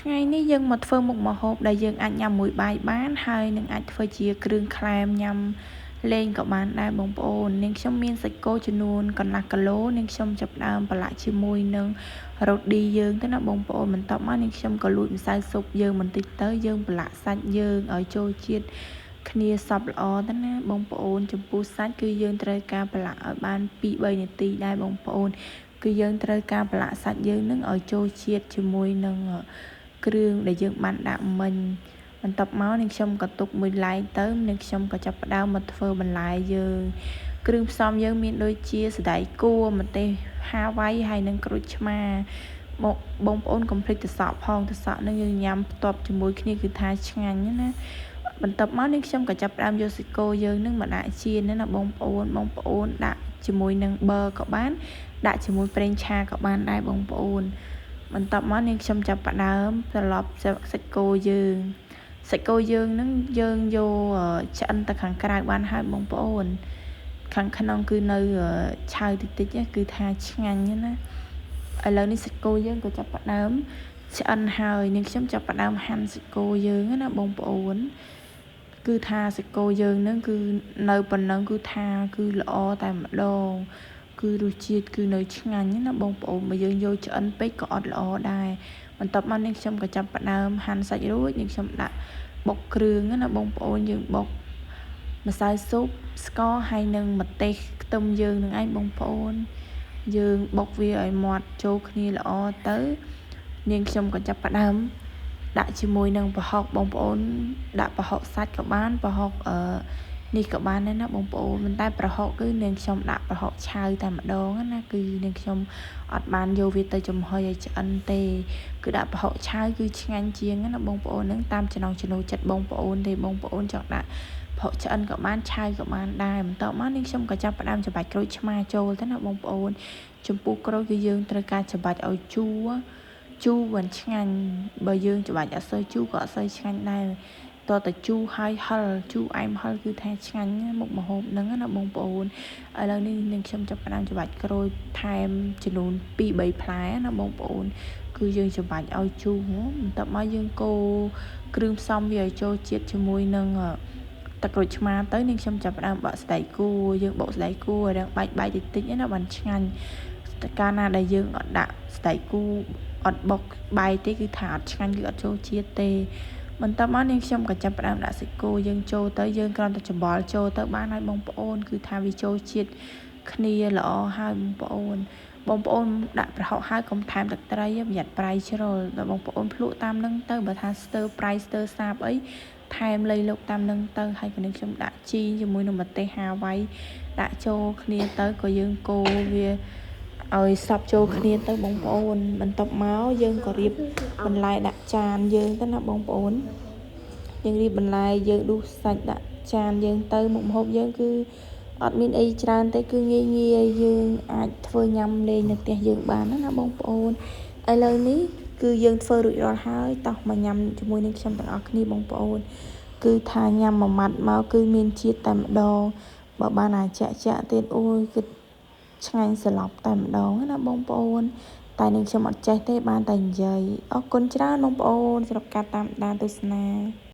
ថ្ងៃនេះយើងមកធ្វើមុខម្ហូបដែលយើងអាចញ៉ាំមួយបាយបានហើយនឹងអាចធ្វើជាគ្រឿងក្លែមញ៉ាំលេងក៏បានដែរបងប្អូននាងខ្ញុំមានសាច់គោចំនួនកន្លះគីឡូនាងខ្ញុំចាប់ផ្ដើមប្រឡាក់ជាមួយនឹងរ៉ូឌីយើងទៅណាបងប្អូនបន្ទាប់មកនាងខ្ញុំក៏លួចម្សៅស៊ុបយើងបន្តិចទៅយើងប្រឡាក់សាច់យើងឲ្យចូលជាតិគ្នាសព្វល្អទៅណាបងប្អូនចំពោះសាច់គឺយើងត្រូវការប្រឡាក់ឲ្យបាន 2-3 នាទីដែរបងប្អូនគឺយើងត្រូវការប្រឡាក់សាច់យើងនឹងឲ្យចូលជាតិជាមួយនឹងគ្រឿងដែលយើងបានដាក់មិញបន្ទាប់មកនាងខ្ញុំក៏ទុកមួយឡែកទៅនាងខ្ញុំក៏ចាប់ផ្ដើមមកធ្វើបន្លែយើងគ្រឿងផ្សំយើងមានដូចជាសណ្តែកគួរម្ទេសហាវ៉ៃហើយនិងក្រូចឆ្មាបងបងប្អូនកុំភ្លេចទឹកសក់ផងទឹកសក់នឹងយើងញ៉ាំផ្ទាប់ជាមួយគ្នាគឺថាឆ្ងាញ់ណាបន្ទាប់មកនាងខ្ញុំក៏ចាប់ផ្ដើមយកសាច់គោយើងនឹងមកដាក់ចៀនណាបងប្អូនបងប្អូនដាក់ជាមួយនឹងប៊ឺក៏បានដាក់ជាមួយប្រេងឆាក៏បានដែរបងប្អូនបន្ទាប់មកនាងខ្ញុំចាប់ផ្ដើមត្រឡប់សាច់គោយើងសាច់គោយើងនឹងយើងយកឆ្អិនទៅខាងក្រៅបានហើយបងប្អូនខាងក្នុងគឺនៅឆៅតិចតិចគឺថាឆ្ងាញ់ណាឥឡូវនេះសាច់គោយើងក៏ចាប់ផ្ដើមឆ្អិនហើយនាងខ្ញុំចាប់ផ្ដើមហាន់សាច់គោយើងណាបងប្អូនគឺថាសាច់គោយើងនឹងគឺនៅប៉ុណ្ណឹងគឺថាគឺល្អតែម្ដងគឺរសជាតិគឺនៅឆ្ងាញ់ណាបងប្អូនបើយើងយកឆ្អិនពេកក៏អត់ល្អដែរបន្ទាប់មកនាងខ្ញុំក៏ចាប់ផ្ដើមហាន់សាច់រួចនាងខ្ញុំដាក់បុកគ្រឿងណាបងប្អូនយើងបុកម្សៅស៊ុបស្ករហើយនិងម្ទេសខ្ទឹមយើងនឹងឯងបងប្អូនយើងបុកវាឲ្យម៉ត់ចូលគ្នាល្អទៅនាងខ្ញុំក៏ចាប់ផ្ដើមដាក់ជាមួយនឹងប្រហុកបងប្អូនដាក់ប្រហុកសាច់ក៏បានប្រហុកនេះក៏បានដែរណាបងប្អូនប៉ុន្តែប្រហុកគឺនាងខ្ញុំដាក់ប្រហុកឆៅតែម្ដងណាគឺនាងខ្ញុំអត់បានយកវាទៅចំហុយឲ្យឆ្អិនទេគឺដាក់ប្រហុកឆៅគឺឆ្ងាញ់ជាងណាបងប្អូននឹងតាមចំណង់ចំណូលចិត្តបងប្អូនទេបងប្អូនចង់ដាក់ប្រហុកឆ្អិនក៏បានឆៅក៏បានដែរបន្ទាប់មកនាងខ្ញុំក៏ចាប់ផ្ដើមច្បាច់ក្រូចឆ្មាចូលទៅណាបងប្អូនចំពោះក្រូចគឺយើងត្រូវការច្បាច់ឲ្យជូរជូរមិនឆ្ងាញ់បើយើងច្បាច់អត់សូវជូរក៏អត់សូវឆ្ងាញ់ដែរតើតជូរហើយហឹលជូរអែមហឹលគឺថាឆ្ងាញ់មុខម្ហូបហ្នឹងណាបងប្អូនឥឡូវនេះនាងខ្ញុំចាប់ផ្ដើមច្បាច់ក្រូចថែមចំនួន 2-3 ផ្លែណាបងប្អូនគឺយើងច្បាច់ឲ្យជូរបន្ទាប់មកយើងកូរគ្រឿងផ្សំវាឲ្យចូលជាតិជាមួយនឹងទឹកក្រូចឆ្មាទៅនាងខ្ញុំចាប់ផ្ដើមបកសណ្តែកគួរយើងបកសណ្តែកគួរឲ្យរាងបែកបែកតិចតិចណាបានឆ្ងាញ់កាលណាដែលយើងអត់ដាក់សណ្តែកគួរអត់បុកបែកទេគឺថាអត់ឆ្ងាញ់គឺអត់ចូលជាតិទេបន្ទាប់មកនាងខ្ញុំក៏ចាប់ផ្ដើមដាក់សាច់គោយើងចូលទៅយើងគ្រាន់តែច្របល់ចូលទៅបានហើយបងប្អូនគឺថាវាចូលជាតិគ្នាល្អហើយបងប្អូនបងប្អូនដាក់ប្រហុកហើយកុំថែមទឹកត្រីប្រយ័ត្នប្រៃជ្រុលដល់បងប្អូនភ្លក់តាមនឹងទៅបើថាស្ទើប្រៃស្ទើសាបអីថែមលៃលុកតាមនឹងទៅហើយក៏នាងខ្ញុំដាក់ជីជាមួយនឹងម្ទេសហាវ៉ៃដាក់ចូលគ្នាទៅក៏យើងកូរវាឲ្យសព្វចូលគ្នាទៅបងប្អូនបន្ទាប់មកយើងក៏រៀបបន្លែដាក់ចានយើងទៅណាបងប្អូនយើងរៀបបន្លែយើងដួសសាច់ដាក់ចានយើងទៅមុខម្ហូបយើងគឺអត់មានអីច្រើនទេគឺងាយងាយយើងអាចធ្វើញ៉ាំលេងនៅផ្ទះយើងបានណាបងប្អូនឥឡូវនេះគឺយើងធ្វើរួចរាល់ហើយតោះមកញ៉ាំជាមួយនឹងខ្ញុំទាំងអស់គ្នាបងប្អូនគឺថាញ៉ាំមួយម៉ាត់មកគឺមានជាតិតែម្ដងបើបានអាចាក់ចាក់ទៀតអូយគឺឆ្ងាញ់ស្លាប់តែម្ដងណាបងប្អូនតែនឹងខ្ញុំអត់ចេះទេបានតែនិយាយអរគុណច្រើនបងប្អូនសម្រាប់ការតាមដានទស្សនា។